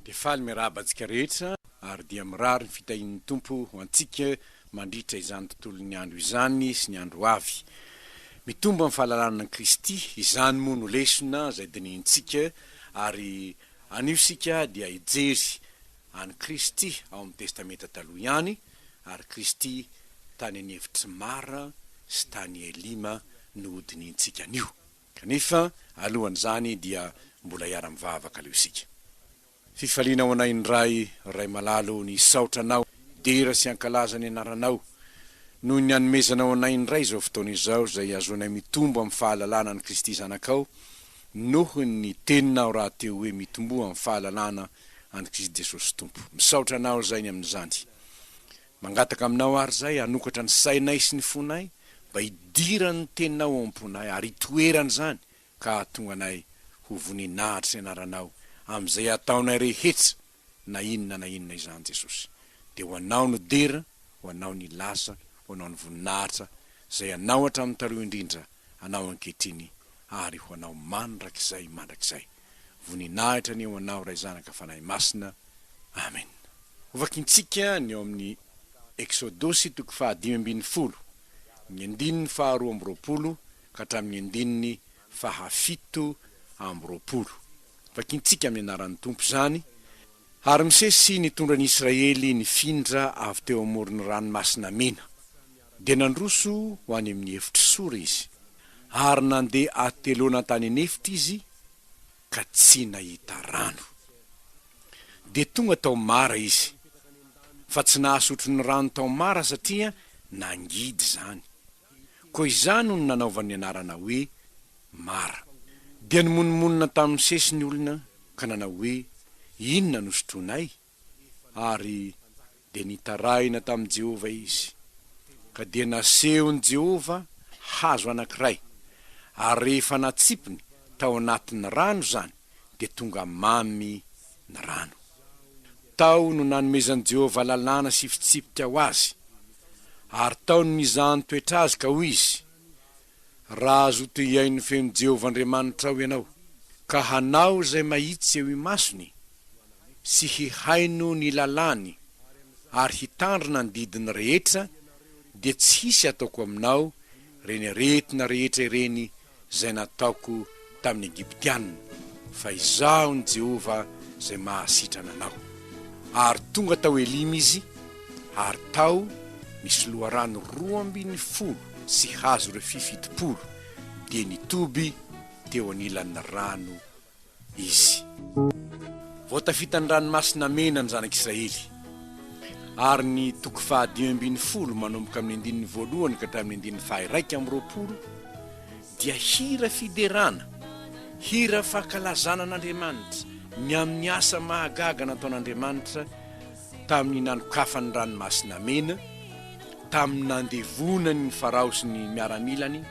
Dia faly miarahaba antsika rehetra ary dia mirary ny fitahian'ny Tompo ho antsika mandritra izany tontolon'ny andro izany sy ny andro ho avy. Mitombo amin'ny fahalalana an'i Kristy, izany moa no lesona izay dinihintsika ary anio isika dia hijery an'i Kristy ao amin'ny Testamenta Taloha ihany ary Kristy tany an'efitr'i Mara sy tany Elima no hodinihintsika anio. Kanefa alohan'izany dia mbola hiara-mivavaka aloha isika. Fifaliana ho anay indray Ray malala o ny hisaotra Anao, hidera sy hankalaza ny Anaranao noho ny nanomezanao anay indray izao fotoana izao izay hahazoanay mitombo amin'ny fahalalana an'i Kristy Zanakao noho ny Teninao rahateo hoe mitomboa amin'ny fahalalana an'i Kristy Jesosy Tompo. Misaotra Anao izay ny amin'izany. Mangataka Aminao ary izay hanokatra ny sainay sy ny fonay mba hidiran'ny Teninao ao am-ponay ary hitoeran'izany ka hahatonga anay ho voninahitry ny anaranao amin'izay ataonay rehetra na inona na inona izany Jesosy. Dia ho Anao no dera, ho Anao ny laza, ho Anao ny voninahitra, izay Anao hatramin'ny taloha indrindra, Anao ankehitriny ary ho Anao mandrakizay mandrakizay. Voninahitra anie ho Anao Ray Zanaka Fanahy Masina. Amen. Hovakintsika ny ao amin'ny Eksodosy toko faha-15, ny andininy faha-22 ka hatramin'ny andininy faha-27. Vakintsika amin'ny anaran'ny Tompo izany, Ary Mosesy nitondra ny Israely nifindra avy teo amoron'ny Ranomasina Mena. Dia nandroso ho any amin'ny efitr'i Sora izy. Ary nandeha hateloana tany an'efitra izy, ka tsy nahita rano. Dia tonga tao Mara izy, fa tsy nahasotro ny rano tao Mara satria nangidy izany. Koa izany no nanaovany ny anarana hoe Mara. Dia nimonomonona tamin'i Mosesy ny olona ka nanao hoe, Inona no sotroinay? Ary dia nitarahina tamin'i Jehovah izy. Ka dia nasehon'i Jehovah hazo anankiray, ary rehefa natsipiny tao anatin'ny rano izany, dia tonga mamy ny rano. Tao no nanomezan'i Jehovah lalàna sy fitsipika ho azy, ary tao no nizahany toetra azy, ka hoy izy, Raha hazoto hihaino ny feon'i Jehovah Andriamanitrao ianao, ka hanao izay mahitsy eo imasony, sy hihaino ny lalàny, ary hitandrina ny didiny rehetra, dia tsy hisy hataoko aminao ireny aretina rehetra ireny izay nataoko tamin'ny Egyptiana, fa Izaho ny Jehovah izay mahasitrana anao. Ary tonga tao Elima izy, ary tao nisy loharano 12 sy hazo rofia 70, dia nitoby teo anilan'ny rano izy. Vao tafita ny Ranomasina Mena ny Zanak'Israely, ary ny toko faha-15 manomboka amin'ny andininy voalohany ka hatramin'ny andininy faha-21 dia hira fiderana, hira fankalazana an'Andriamanitra ny amin'ny asa mahagaga nataon'Andriamanitra tamin'ny nanokafany ny Ranomasina Mena, tamin'ny nandevonany ny Farao sy ny miaramilany,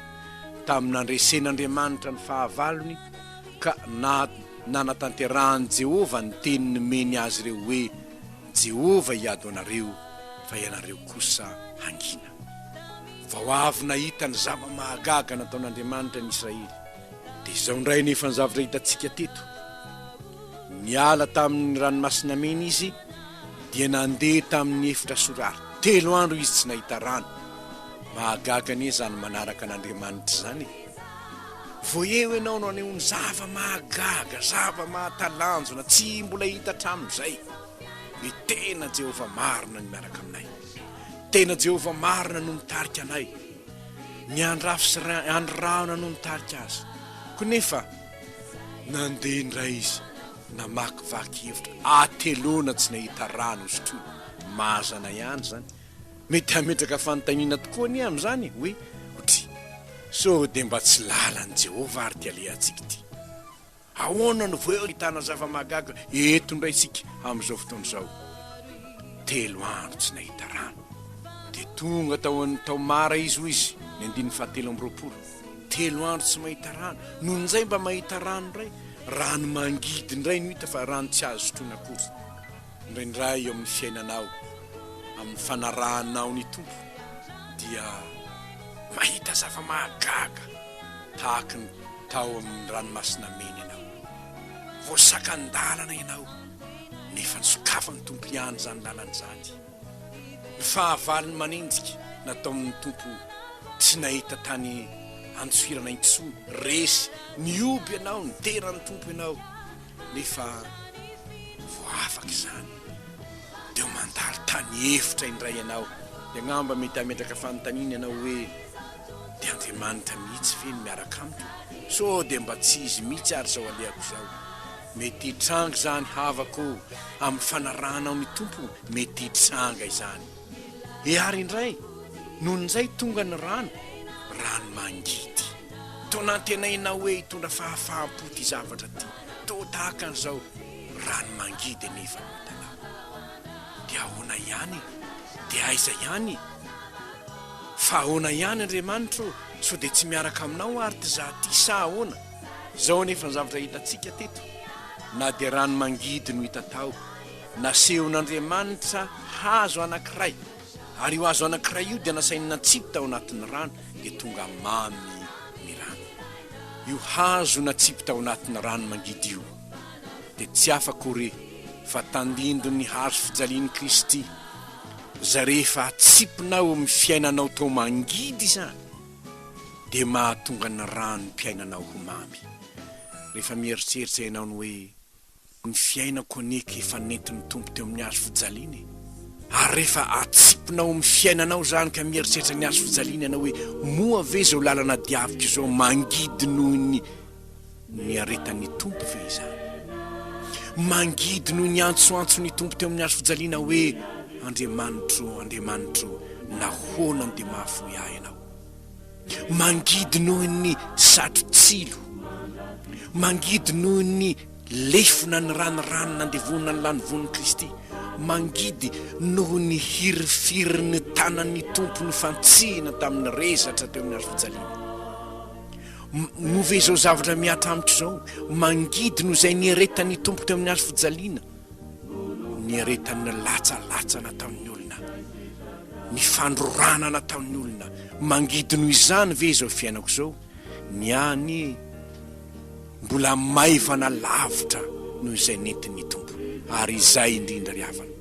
tamin'ny nandresen'Andriamanitra ny fahavalony, ka na nanatanterahan'i Jehovah ny teny nomeny azy ireo hoe, Jehovah hiady ho anareo, fa ianareo kosa hangina. Vao avy nahita ny zava-mahagaga nataon'Andriamanitra ny Israely. Dia izao indray anefa ny zavatra hitantsika teto, Niala tamin'ny Ranomasina Mena izy, dia nandeha tamin'ny efitra Sora, ary telo andro izy tsy nahita rano. Mahagaga anie izany manaraka an'Andriamanitra izany e! Vao eo ianao no hanehoany zava-mahagaga, zava-mahatalanjona tsy mbola hita hatramin'izay. Ny tena Jehovah marina no miaraka aminay. Tena Jehovah marina no mitarika anay. Ny andro afo sy andro rahona no mitarika azy. Konefa nandeha indray izy namakivaky hevitra hateloana tsy nahita rano hosotroina. Mazana ihany izany. Mety hametraka fanontaniana tokoa anie amin'izany e, hoe, Otri, sao dia mba tsy lalan'i Jehovah ary ity alehantsika ity? Ahoana no vao ahitana zava-mahagaga eto indray isika amin'izao fotoana izao? Telo andro tsy nahita rano. Dia tonga tao tao Mara izy, hoy izy, ny andininy fahatelo amby 20. Telo andro tsy mahita rano. Nony indray mba mahita rano indray, rano mangidy indray no hita fa rano tsy azo sotroina akory. Indraindray eo amin'ny fiainanao, amin'ny fanarahanao ny Tompo, dia mahita zava-mahagaga tahaky ny tao amin'ny Ranomasina Mena ianao. Voasakan-dalana ianao. Nefa nosokafan'ny Tompo ihany izany lalana izany. Ny fahavalony manenjika nataon'ny Tompo tsy nahita tany andosirana intsony. Resy, nihoby ianao, nidera ny Tompo ianao, nefa vao afaka izany dia mandalo tany efitra indray ianao. Dia angamba mety hametraka fanontaniana ianao hoe, Dia Andriamanitra mihitsy ve no miaraka amiko? Sao dia mba tsy Izy mihitsy ary izao alehako izao? Mety hitranga izany havako ô, amin'ny fanarahanao ny Tompo, mety hitranga izany. E ary indray, nony indray tonga ny rano, rano mangidy. Toa nantenainao hoe hitondra fahafaham-po ity zavatra ity, toa tahaka an'izao, rano mangidy anefa no hitanao. Dia ahoana ihany e? Dia aiza ihany e? Fa ahoana ihany Andriamanitra ô, sao dia tsy miaraka aminao ary ity za ity sa ahoana? Izao anefa ny zavatra hitantsika teto, na dia rano mangidy no hita tao, nasehon'Andriamanitra hazo anankiray, ary io hazo anankiray io dia nasainy natsipy tao anatin'ny rano, dia tonga mamy ny rano. Io hazo natsipy tao anatin'ny rano mangidy io dia tsy hafa akory fa tandindon'ny hazo fijalian'i Kristy, izay rehefa atsipinao eo amin'ny fiainanao tao mangidy izany, dia mahatonga ny ranom-piainanao ho mamy. Rehefa mieritreritra ianao ny hoe, Ny fiainako anie ka efa nentin'ny Tompo teo amin'ny hazo fijaliana e! Ary rehefa atsipinao amin'ny fiainanao izany ka mieritreritra ny hazo fijaliana ianao hoe, Moa ve izao lalana diaviko izao mangidy noho ny niaretan'ny Tompo ve izany? Mangidy noho ny antsoantson'ny Tompo teo amin'ny hazo fijaliana hoe, Andriamanitro, Andriamanitro, nahoana no dia mahafoy ahy Ianao? Mangidy noho ny satro-tsilo, mangidy noho ny lefona ny ranorano nandevonana ny lanivoan'i Kristy, mangidy noho ny hirifirin'ny tanan'ny Tompo nofantsihina tamin'ny rezatra teo amin'ny hazofijaliana. Moa ve izao zavatra mihatra amiko izao, mangidy noho izay niaretan'ny Tompo teo amin'ny hazofijaliana, niaretan'ny latsalatsa nataon'ny olona, ny fandrorana nataon'ny olona, mangidy noho izany ve izao fiainako izao? Ny ahy anie mbola maivana lavitra noho izay nentin'ny Tompo. Ary izay indrindra ry havana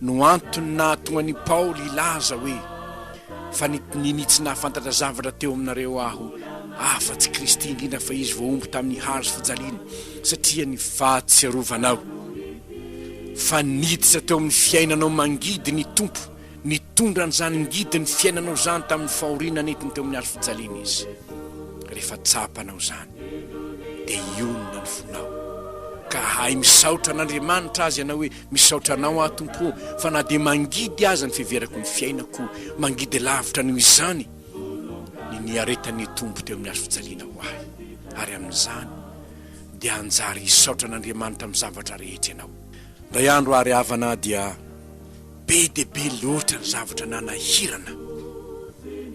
no antony nahatonga an'i Paoly hilaza hoe, Fa ninia tsy nahafantatra zavatra teo aminareo aho afa-tsy Kristy, indrindra fa Izy voahombo tamin'ny hazo fijaliana, satria ny fahatsiarovanao fa niditra teo amin'ny fiainanao mangidy ny Tompo, Nitondra an'izany ngidin'ny fiainanao izany tamin'ny fahoriana nentiny teo amin'ny hazo fijaliana Izy. Rehefa tsapanao izany, dia hionona ny fonao, ka hahay misaotra an'Andriamanitra aza ianao hoe, Misaotra Anao aho, Tompo ô, fa na dia mangidy aza ny fiheverako ny fiainako, mangidy lavitra noho izany ny niaretan'ny Tompo teo amin'ny hazo fijaliana ho ahy. Ary amin'izany, dia hanjary hisaotra an'Andriamanitra amin'ny zavatra rehetra ianao. Indray andro àry havana dia. Be dia be loatra ny zavatra nanahirana,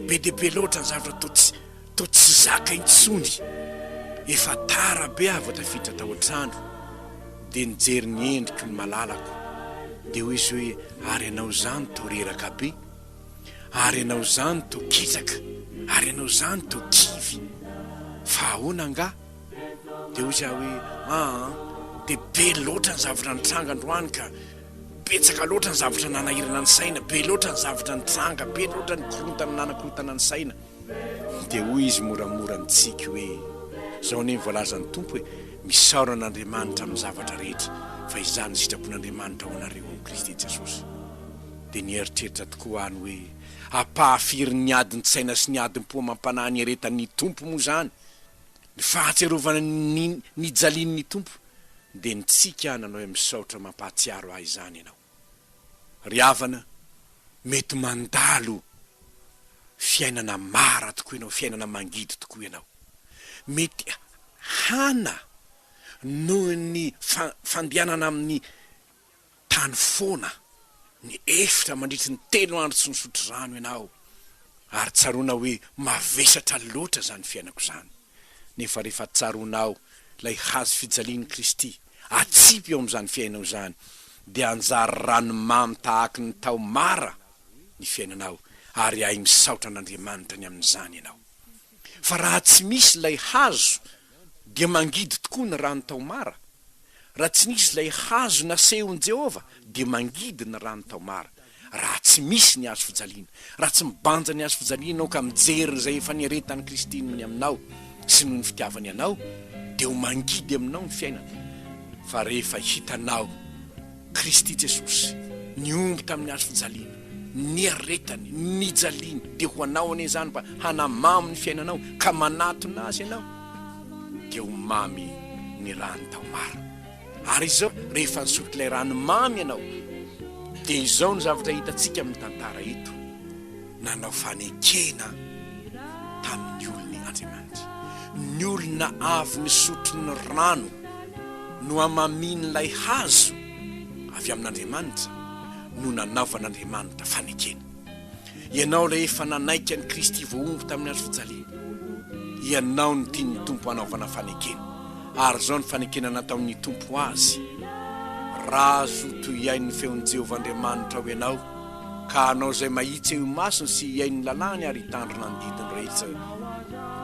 be dia be loatra ny zavatra toa tsy toa tsy zaka intsony. Efa tara be aho vao tafiditra tao an-trano, dia nijery ny endriko ny malalako, dia hoy izy hoe, ary ianao izany toa reraka be, ary ianao izany toa ketraka, ary ianao izany toa kivy, fa ahoana angaha? Dia hoy izy aho hoe, aa, dia be loatra ny zavatra nitranga androany ka. Betsaka loatra ny zavatra nanahirana ny saina, be loatra ny zavatra nitranga, be loatra ny korontana nanakorontana ny saina. Dia hoy izy moramora nitsiky hoe, Izao anie ny voalazan'ny Tompo e, misaora an'Andriamanitra amin'ny zavatra rehetra, fa izany ny sitrapon'Andriamanitra ho anareo ao amin'i Kristy Jesosy. Dia nieritreritra tokoa aho ny hoe, Ampahafirin'ny adin-tsaina sy ny adim-po amam-panahy nieretan'ny Tompo moa izany? Ny fahatsiarovana ny nijalian'ny Tompo dia nitsiky aho nanao hoe misaotra mampahatsiaro ahy izany ianao. Ry havana, mety mandalo fiainana mara tokoa ianao, fiainana mangidy tokoa ianao. Mety hana noho ny fandehanana amin'ny tany foana ny efitra mandritry ny telo andro tsy nisotro rano ianao ary tsaroana hoe mavesatra loatra izany fiainako izany. Nefa rehefa tsaroanao ilay hazo fijalian'i Kristy atsipy eo amin'izany fiainao izany dia hanjary ranomamy tahaky ny tao Mara ny fiainanao ary hahay misaotra an'Andriamanitra ny amin'izany ianao. Fa raha tsy misy ilay hazo dia mangidy tokoa ny rano tao Mara. Raha tsy nisy ilay hazo nasehon'i Jehovah, dia mangidy ny rano tao Mara. Raha tsy misy ny hazo fijaliana, raha tsy mibanja ny hazo fijaliana ianao ka mijery izay efa niaretan'i Kristy noho ny aminao sy noho ny fitiavany anao, dia ho mangidy aminao ny fiainana. Fa rehefa hitanao Kristy Jesosy nihombo tamin'ny hazo fijaliana, niaretany, nijaliany, dia ho anao anie izany mba hanamamy ny fiainanao ka manatona Azy ianao, dia ho mamy ny rano tao Mara. Ary izao, rehefa nisotro ilay rano mamy ianao, dia izao no zavatra hitantsika amin'ny tantara eto, nanao fanekena tamin'ny olony Andriamanitra. Ny olona avy nisotro ny rano nohamamian'ilay hazo avy amin'Andriamanitra no nanaovan'Andriamanitra fanekena. Ianao ilay efa nanaiky an'i Kristy voahombo tamin'ny hazo fijaliana. Ianao no tian'ny Tompo hanaovana fanekena. Ary izao ny fanekena nataon'ny Tompo azy, Raha zoto hihaino ny feon'i Jehovah Andriamanitrao ianao, ka hanao izay mahitsy eo imasony sy hihaino ny lalàny ary hitandrina ny didiny rehetra,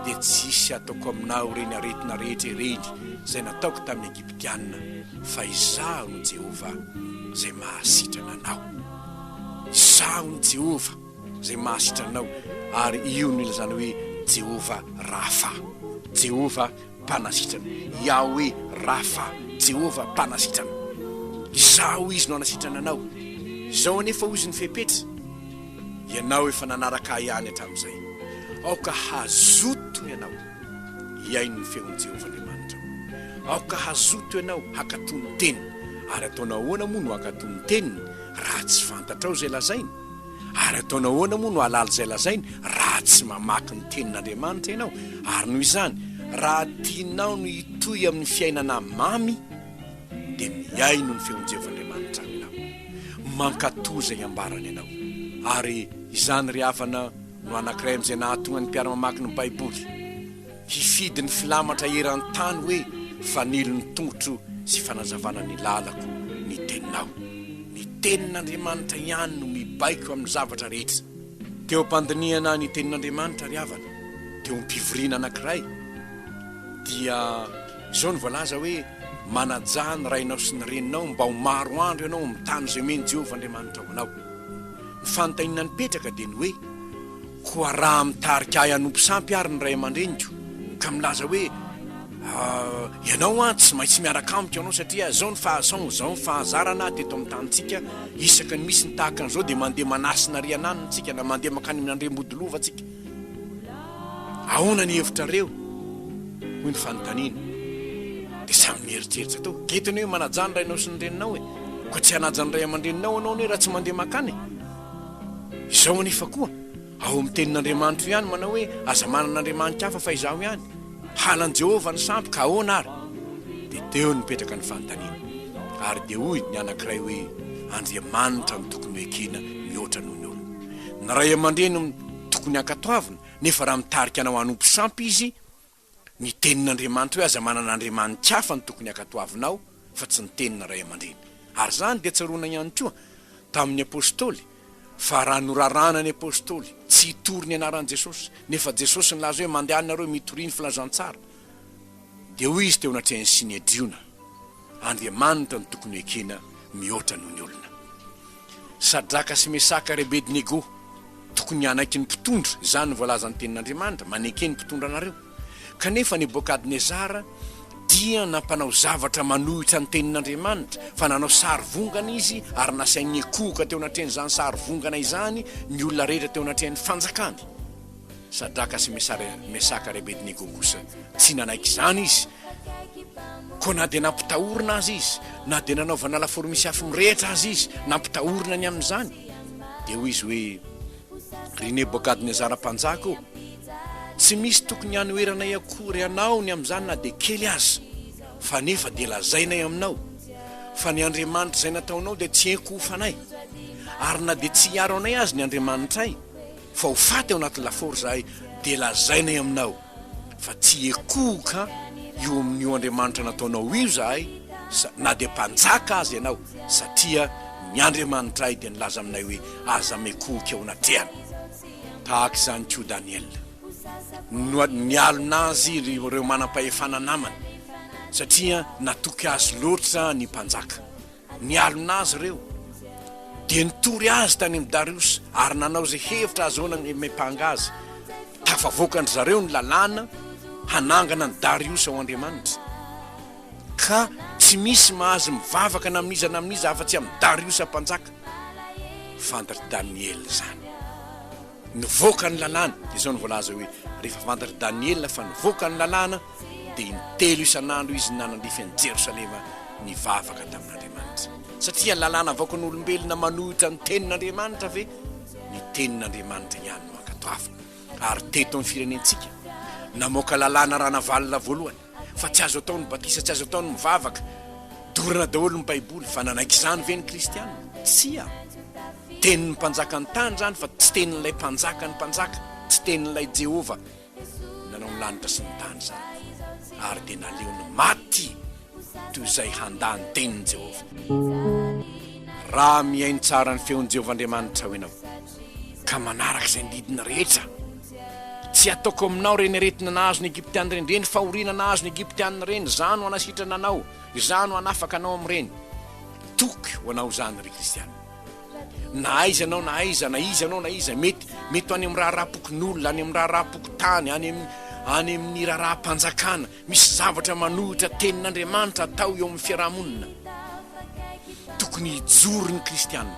dia tsy hisy hataoko aminao ireny aretina rehetra ireny izay nataoko tamin'ny Egyptiana, fa Izaho no Jehovah izay mahasitrana anao. Izaho no Jehovah izay mahasitrana anao, ary io no ilazana hoe Jehovah Rafa, Jehovah Mpanasitrana, Yahweh Rafa, Jehovah Mpanasitrana. Izaho Izy no hanasitrana anao. Izao anefa hoy izy ny fepetra, Ianao efa nanaraka ahy ihany hatramin'izay. Aoka hazoto ianao hihaino ny feon'i Jehovah Andriamanitrao. Aoka hazoto ianao hankatò ny teniny. Ary ataonao ahoana moa no hankatò ny teniny raha tsy fantatrao izay lazainy? Ary ataonao ahoana moa no hahalala izay lazainy raha tsy mamaky ny Tenin'Andriamanitra ianao? Ary noho izany, raha tianao ny hitohy amin'ny fiainana mamy, dia mihaino ny feon'i Jehovah Andriamanitrao ianao. Mankatò izay ambarany anao. Ary izany, ry havana, no anankiray amin'izay nahatonga ny mpiara-mamaky ny Baiboly hifidy ny filamatra eran-tany hoe fanilo ny tongotro sy fanazavana ny lalako ny teninao. Ny tenin'Andriamanitra ihany no mibaiko amin'ny zavatra rehetra. Teo am-pandinihana ny tenin'Andriamanitra ry havana, teo am-pivoriana anankiray, dia izao no voalaza hoe, Manajà ny rainao sy ny reninao mba ho maro andro ianao amin'ny tany izay omen'i Jehovah Andriamanitrao anao. Ny fanontaniana nipetraka dia ny hoe, Koa raha mitarika ahy hanompo sampy àry ny ray aman-dreniko, ka milaza hoe, Ianao an, tsy maintsy miaraka amiko ianao satria izao ny fahasaon, izao ny fahazarana teto amin'ny tanintsika, isaka ny misy ny tahaka an'izao dia mandeha manasina riananina tsika na mandeha mankany amin'ny Andriambodilova tsika. Ahoana ny hevitrareo? Hoy ny fanontaniana. Dia samy nieritreritra tao. Gety anie hoe manajà ny rainao sy ny reninao e. Koa tsy hanaja ny ray aman-dreninao ianao anie raha tsy mandeha mankany e. Izao anefa koa, ao amin'ny tenin'Andriamanitro ihany manao hoe, Aza manana andriamani-kafa fa Izaho ihany. Halan'i Jehovah ny sampy, ka ahoana àry? Dia teo no nipetraka ny fanontaniana. Ary dia hoy ny anankiray hoe, Andriamanitra no tokony hoekena mihoatra noho ny olona. Ny ray aman-dreny no tokony hankatoavina, nefa raha mitarika anao hanompo sampy izy, Ny tenin'Andriamanitra hoe aza manana andriamani-kafa no tokony hankatoavinao fa tsy ny tenina ray aman-dreny. Ary izany dia tsaroana ihany koa tamin'ny Apostoly fa raha norarana ny Apostoly tsy hitory ny anaran'i Jesosy nefa Jesosy nilaza hoe mandehana nareo mitoria ny filazantsara dia hoy izy teo anatrehan'ny Synedriona Andriamanitra no tokony hoekena mihoatra noho ny olona. Sadraka sy Mesaka ary Abednego, tokony hanaiky ny mpitondra, izany no voalazan'ny Tenin'Andriamanitra, maneke ny mpitondra anareo. Kanefa Nebokadnezara dia nampanao zavatra manohitra ny Tenin'Andriamanitra, fa nanao sary vongana izy ary nasainy nikohoka teo anatrehan'izany sary vongana izany ny olona rehetra teo anatrehan'ny fanjakany. Sadraka sy Mesaka ary Abednego kosa tsy nanaiky izany izy, Koa na dia nampitahorina aza izy, na dia nanaovana lafaoro misy afo mirehitra aza izy, nampitahorina ny amin'izany, dia hoy izy hoe, Ry Nebokadnezara mpanjaka ô, tsy misy tokony hanoheranay akory anao ny amin'izany na dia kely aza, fa nefa dia lazainay aminao, fa ny andriamanitra izay nataonao dia tsy enkohofanay, ary na dia tsy hiaro anay aza ny andriamanitray, fa ho faty ao anaty lafaoro izahay, dia lazainay aminao, fa tsy hiekohoka eo amin'io Andriamanitra nataonao io izahay, na dia mpanjaka aza ianao, satria ny Andriamanitray dia nilaza aminay hoe, Aza miekohoka eo anatrehany. Tahaka izany koa Daniela. Nialona azy ireo manam-pahefana namany. Satria natoky azy loatra ny mpanjaka. Nialona azy ireo, dia nitory azy tany amin'i Dariosy, ary nanao izay hevitra ahazoana miampanga azy. Tafavoakan-dry zareo ny lalàna hanangana an'i Dariosy ho andriamanitra, ka tsy misy mahazo mivavaka na amin'iza na amin'iza afa-tsy amin'i Dariosa mpanjaka. Fantatr'i Daniela izany. Nivoaka ny lalàna, dia izao no voalaza hoe, Rehefa fantatr'i Daniela fa nivoaka ny lalàna, dia intelo isan'andro izy nanandrify an'i Jerosalema nivavaka tamin'Andriamanitra. Satria lalàna avoakan'olombelona manohitra ny tenin'Andriamanitra ve? Ny tenin'Andriamanitra ihany no ankatoavina. Ary teto amin'ny firenentsika, namoaka lalàna Ranavalona voalohany, fa tsy azo atao ny batisa, tsy azo atao ny mivavaka, dorana daholo ny Baiboly, fa nanaiky izany ve ny kristiana? Tsia! Tenin'ny mpanjakan'ny tany izany fa tsy tenin'ilay Mpanjakan'ny mpanjaka, tsy tenin'ilay Jehovah nanao ny lanitra sy ny tany izany. Ary dia naleony maty toy izay handà ny tenin'i Jehovah. Raha mihaino tsara ny feon'i Jehovah Andriamanitrao ianao, ka manaraka izay didiny rehetra, tsy hataoko aminao ireny aretina nahazo ny Egyptiana ireny, ireny fahoriana nahazo ny Egyptiana ireny, Izaho no hanasitrana anao, Izaho no hanafaka anao amin'ireny. Toky ho anao izany, ry Kristiana. Na aiza ianao na aiza, na iza ianao na iza, mety, mety ho any amin'ny raharaham-pokonolona, any amin'ny raharaham-pokontany, any amin'ny, any amin'ny raharaham-panjakana, misy zavatra manohitra tenin'Andriamanitra atao eo amin'ny fiarahamonina. Tokony hijoro ny Kristiana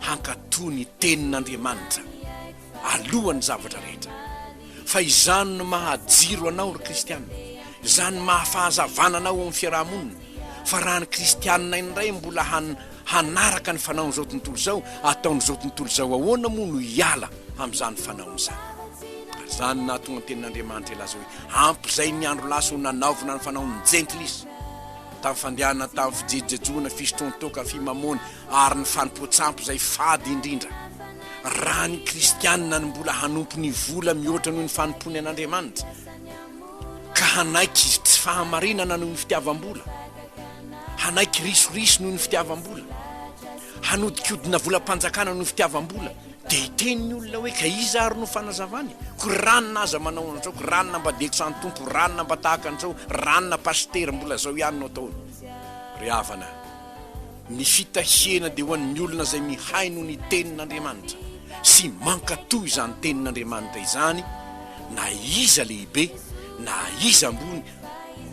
hankatò ny tenin'Andriamanitra alohan'ny zavatra rehetra. Fa izany no maha jiro anao ry Kristiana, izany no maha fahazavana anao eo amin'ny fiaraha-monina. Fa raha ny Kristiana indray mbola han hanaraka ny fanaon'izao tontolo izao, ataon'izao tontolo izao ahoana moa no hiala amin'izany fanaony izany? Ary izany no nahatonga ny tenin'Andriamanitra hilaza hoe, Ampy izay ny andro lasa ho nanaovana ny fanaon'ny jentilisa, tamin'ny fandehanana tamin'ny fijejojejoana, fisotroan-toaka, fimamoana, ary ny fanompoan-tsampy izay fady indrindra. Raha ny kristianina no mbola hanompo ny vola mihoatra noho ny fanompoany an'Andriamanitra, ka hanaiky tsy fahamarinana noho ny fitiavam-bola, hanaiky risoriso noho ny fitiavam-bola, hanodikodina volam-panjakana noho ny fitiavam-bola, dia hiteny ny olona hoe ka iza ary no fanazavany? Ko ranona aza manao an'izao, ko ranona mba dietsan'ny Tompo, ranona mba tahaka an'izao, ranona pasitera mbola izao ihany no ataony. Ry havana, Ny fitahiana dia ho an'ny olona izay mihaino ny tenin'Andriamanitra sy mankatò izany tenin'Andriamanitra izany, na iza lehibe na iza ambony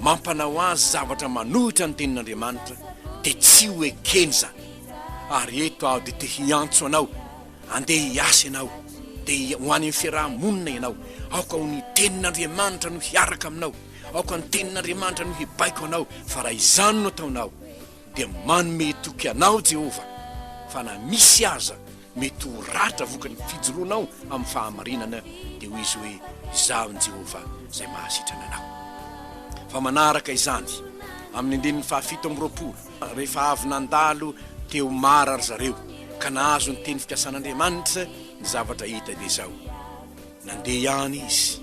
mampanao azy zavatra manohitra ny tenin'Andriamanitra dia tsy ho ekeny izany. Ary eto aho dia te hiantso anao, andeha hiasa ianao, dia ho any amin'ny fiaraha-monina ianao, aoka ho ny tenin'Andriamanitra no hiaraka aminao, aoka ny tenin'Andriamanitra no hibaiko anao, fa raha izany no ataonao, dia manome toky anao Jehovah fa na misy aza mety ho ratra vokatry ny fijoroanao amin'ny fahamarinana, dia hoy izy hoe, Izaho ny Jehovah izay mahasitrana anao. Fa manaraka izany, amin'ny andininy fahafito amby 20, rehefa avy nandalo teo Mara ry zareo ka nahazo ny teny fikasan'Andriamanitra, ny zavatra hita dia izao, Nandeha ihany izy,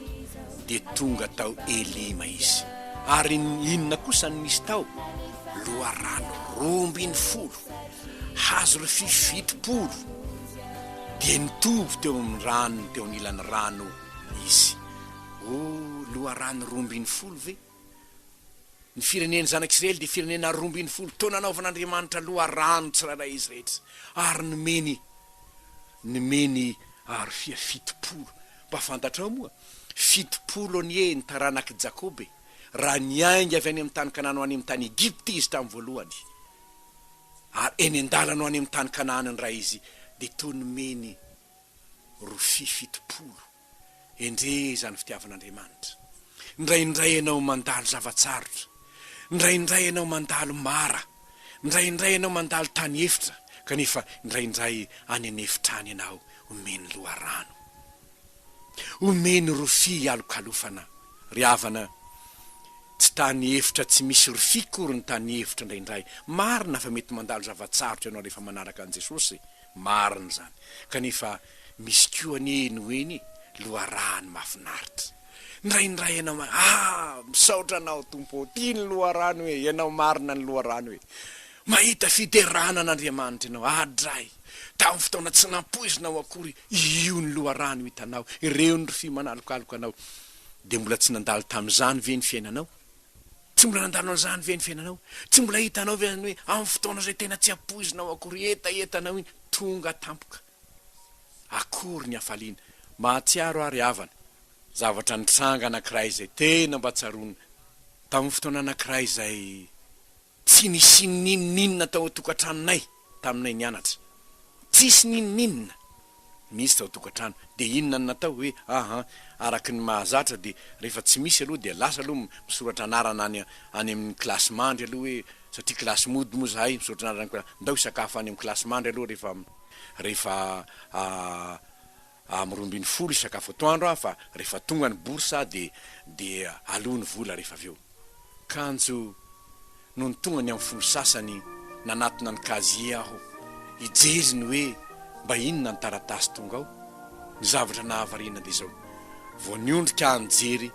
dia tonga tao Elima izy. Ary inona kosa no nisy tao? Loharano 12, hazo rofia 70. Dia nitoby teo amin'ny rano, teo anilan'ny rano izy. Oh, loharano 12 ve? Ny firenen'ny zanak'Israely dia firenena 12 taona nanaovan'Andriamanitra loharano tsirairay izy rehetra, ary nomeny nomeny arofia 70. Mba fantatrao moa? 70 anie ny taranak'i Jakoba e! Raha niainga avy any amin'ny tany Kanana ho any amin'ny tany Egypta izy tamin'ny voalohany, ary eny an-dalana ho any amin'ny tany Kanana indray izy, dia toa nomeny rofia 70. Endrey izany fitiavan'Andriamanitra! Indraindray ianao mandalo zava-tsarotra, indraindray ianao mandalo mara, indraindray ianao mandalo tany efitra, kanefa indraindray any an'efitra any ianao omeny loharano, omeny rofia hialokalofana. Ry havana, tsy tany efitra tsy misy rofia akory ny tany efitra indraindray. Marina fa mety mandalo zava-tsarotra ianao rehefa manaraka an'i Jesosy, Marina izany. Kanefa misy koa anie ny ho eny e, loharano mahafinaritra. Indraindray ianao ma, ah, misaotra anao Tompo ô, ity ny loharano e, ianao marina ny loharano e. Mahita fiderana an'Andriamanitra ianao, adray, tamin'ny fotoana tsy nampoizinao akory, io ny loharano hitanao, ireo ny rofia manalokaloka anao. Dia mbola tsy nandalo tamin'izany ve ny fiainanao? Tsy mbola nandalo an'izany ve ny fiainanao? Tsy mbola hitanao ve ny hoe amin'ny fotoana izay tena tsy ampoizinao akory hetahetanao iny, tonga tampoka. Akory ny hafaliana. Mahatsiaro aho ry havana, zavatra nitranga anankiray izay tena mba tsaroana tamin'ny fotoana anankiray izay Tsy nisy n'inon'inona tao an-tokantranonay taminay nianatra. Tsisy n'inon'inona nisy tao an-tokantrano. Dia inona no natao? Hoe aha, araka ny mahazatra dia rehefa tsy misy aloha dia lasa aloha misoratra anarana any any amin'ny kilasy mandry aloha hoe satria kilasy mody moa izahay, misoratra anarana any amin'ny ndao hisakafo any amin'ny kilasy mandry aloha rehefa rehefa Amin'ny 12 hisakafo atoandro aho fa rehefa tonga ny bourse aho dia dia aloa ny vola rehefa avy eo. Kanjo nony tonga ny amin'ny folo sasany nanatona ny casier aho hijery ny hoe mba inona ny taratasy tonga ao, ny zavatra nahavariana dia izao, vao niondrika aho nijery,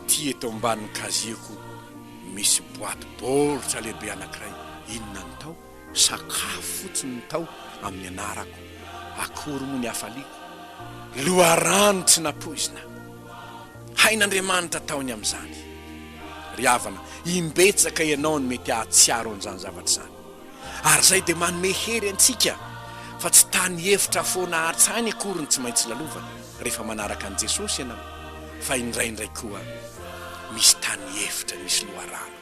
ity eto ambanin'ny casier-ko misy boaty baoritra lehibe anankiray, inona ny tao? Sakafo fotsiny no tao amin'ny anarako. Akory moa ny hafaliako. Loharano tsy nampoizina. Hain'Andriamanitra atao ny amin'izany. Ry havana, imbetsaka ianao no mety hahatsiaro an'izany zavatra izany. Ary izay dia manome hery antsika fa tsy tany efitra foana hatrany akory no tsy maintsy lalovana rehefa manaraka an'i Jesosy ianao, fa indraindray koa misy tany efitra misy loharano.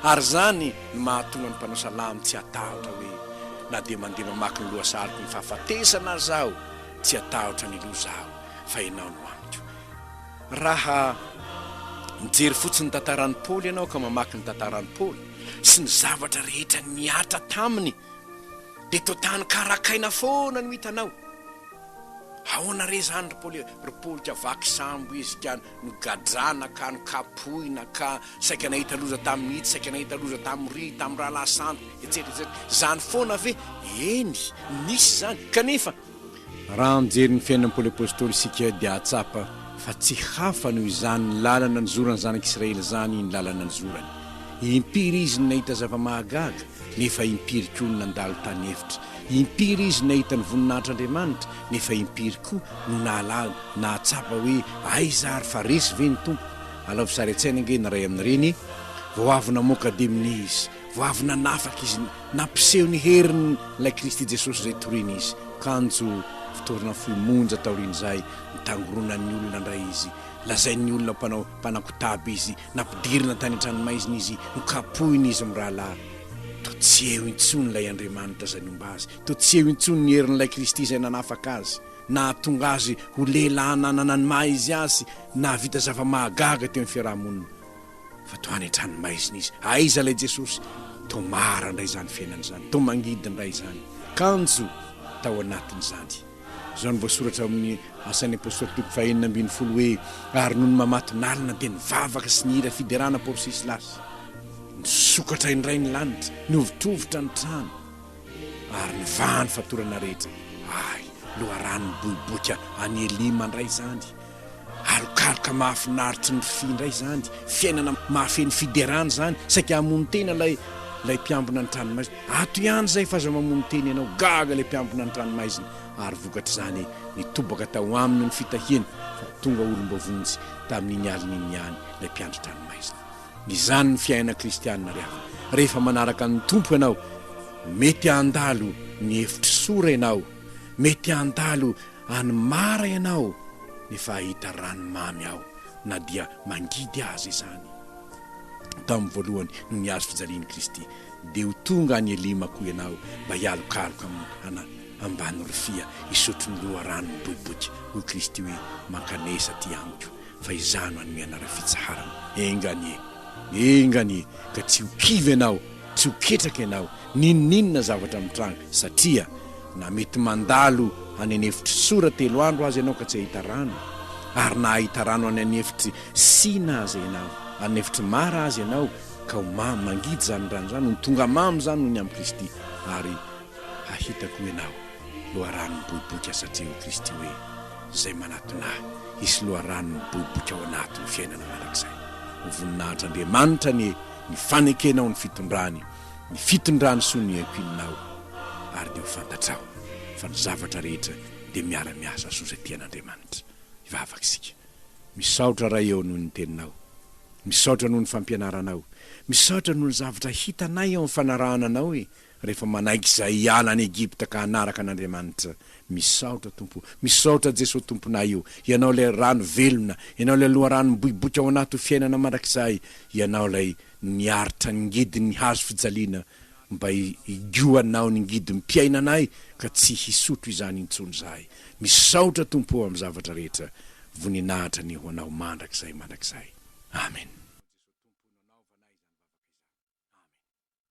Ary izany no mahatonga ny mpanao salamo tsy hatahotra hoe, Na dia mandeha mamaky ny lohasaliko ny fahafatesana aza aho, tsy hatahotra ny loza aho, fa Ianao no amiko. Raha mijery fotsiny ny tantaran'i Paoly ianao ka mamaky ny tantaran'i Paoly sy ny zavatra rehetra nihatra taminy, dia toa tany karakaina foana no hitanao. Ahoana re izany ry Paoly e? Ry Paoly ka vaky sambo izy ka nogadrana ka nokapohina ka saika nahita loza tamin'ny itsy, saika nahita loza tamin'ny ry, tamin'ny rahalahy sandoka, etsetra etsetra. Izany foana ve? Eny, nisy izany. Kanefa, raha mijery ny fiainan'i Paoly Apostoly isika dia hahatsapa fa tsy hafa noho izany lalana nizoran'ny zanak'Israely izany ny lalana nizorany. Impiry izy no nahita zava-mahagaga, nefa impiry koa no nandalo tany efitra. Impiry izy no nahita ny voninahitr'Andriamanitra, nefa impiry koa no nahalala, nahatsapa hoe aiza ary fa resy ve ny Tompo? Alaovy sary an-tsaina ange ny iray amin'ireny e! Vao avy namoaka demonia izy, vao avy nanafaka izy, nampiseho ny herin'ilay Kristy Jesosy izay toriny izy. Kanjo, fotoana fohy monja taorian'izay, nitangoronan'ny olona indray izy, lazain'ny olona mpanao mpanakotaba izy, nampidirina tany an-tranomaizina izy, nokapohina izy mirahalahy. Toa tsy eo intsony ilay Andriamanitra izay nomba azy. Toa tsy eo intsony ny herin'ilay Kristy izay nanafaka azy, nahatonga azy ho lehilahy nanana ny maha izy azy, nahavita zava-mahagaga teo amin'ny fiaraha-monina. Fa toa any an-tranomaizina izy. Aiza ilay Jesosy? Toa mara indray izany fiainana izany. Toa mangidy indray izany. Kanjo tao anatin'izany. Izao no voasoratra ao amin'ny Asan'ny Apostoly toko fahenina ambinifolo hoe, Ary nony mamatonalina dia nivavaka sy nihira fiderana Paoly sy Silasy. Nisokatra indray ny lanitra, nihovitrovitra ny trano, ary nivaha ny fatorana rehetra. Hay, loharano miboiboika any Elima indray izany! Alokaloka mahafinaritry ny fy indray izany, fiainana mahafeno fiderana izany, saika hamono tena ilay ilay mpiambina ny tranomaizina. Ato ihany izay fa aza mamono tena ianao, gaga ilay mpiambina ny tranomaizina, ary vokatr'izany nitobaka tao aminy ny fitahiana fa tonga olom-boavonjy tamin'iny alina iny ihany ilay mpiandry tranomaizina. Izany ny fiainana kristianina ry havana. Rehefa manaraka ny Tompo ianao, mety handalo ny efitry sora ianao, mety handalo Any Mara ianao nefa hahita rano mamy ao na dia mangidy aza izany. Tamin'ny voalohany noho ny hazo fijalian'i Kristy, dia ho tonga any Elima koa ianao mba hialokaloka amin'ny ambany rofia hisotro ny loharano miboiboika. Hoy Kristy hoe, Mankanesa aty amiko, fa Izaho no hanome anareo fitsaharana. Enga anie! Enga anie ka tsy ho kivy ianao, tsy ho ketraka ianao, n'inon'inona zavatra mitranga, satria na mety mandalo any an'efitr'i Sora telo andro aza ianao ka tsy hahita rano, ary na hahita rano any an'efitr'i Sina aza ianao, an'efitr'i Mara aza ianao, ka ho mamy, mangidy izany rano izany, ho tonga mamy izany noho ny amin'i Kristy, ary hahita koa ianao loharano miboiboika satria hoy Kristy hoe, Izay manatona Ahy, hisy loharano miboiboika ao anaty ho fiainana mandrakizay. Ho voninahitr'Andriamanitra anie ny fanekenao ny fitondrany, ny fitondrany soa ny ankoinao, ary dia ho fantatrao fa ny zavatra rehetra dia miara-miasa soa izay tian'Andriamanitra. Hivavaka isika. Misaotra Ray ô noho ny teninao. Misaotra noho ny fampianaranao. Misaotra noho ny zavatra hitanay ao amin'ny fanarahana Anao e, rehefa manaiky izahay hiala any Egypta ka hanaraka an'Andriamanitra. Misaotra Tompo o. Misaotra Jesoa Tomponay o. Ianao ilay rano velona, Ianao ilay loharano miboiboika ao anaty ho fiainana mandrakizay, Ianao ilay niaritra ny ngidin'ny hazo fijaliana mba higoanao ny ngidim-piainanay ka tsy hisotro izany intsony izahay. Misaotra Tompo o amin'ny zavatra rehetra. Voninahitra anie ho Anao mandrakizay mandrakizay. Amen.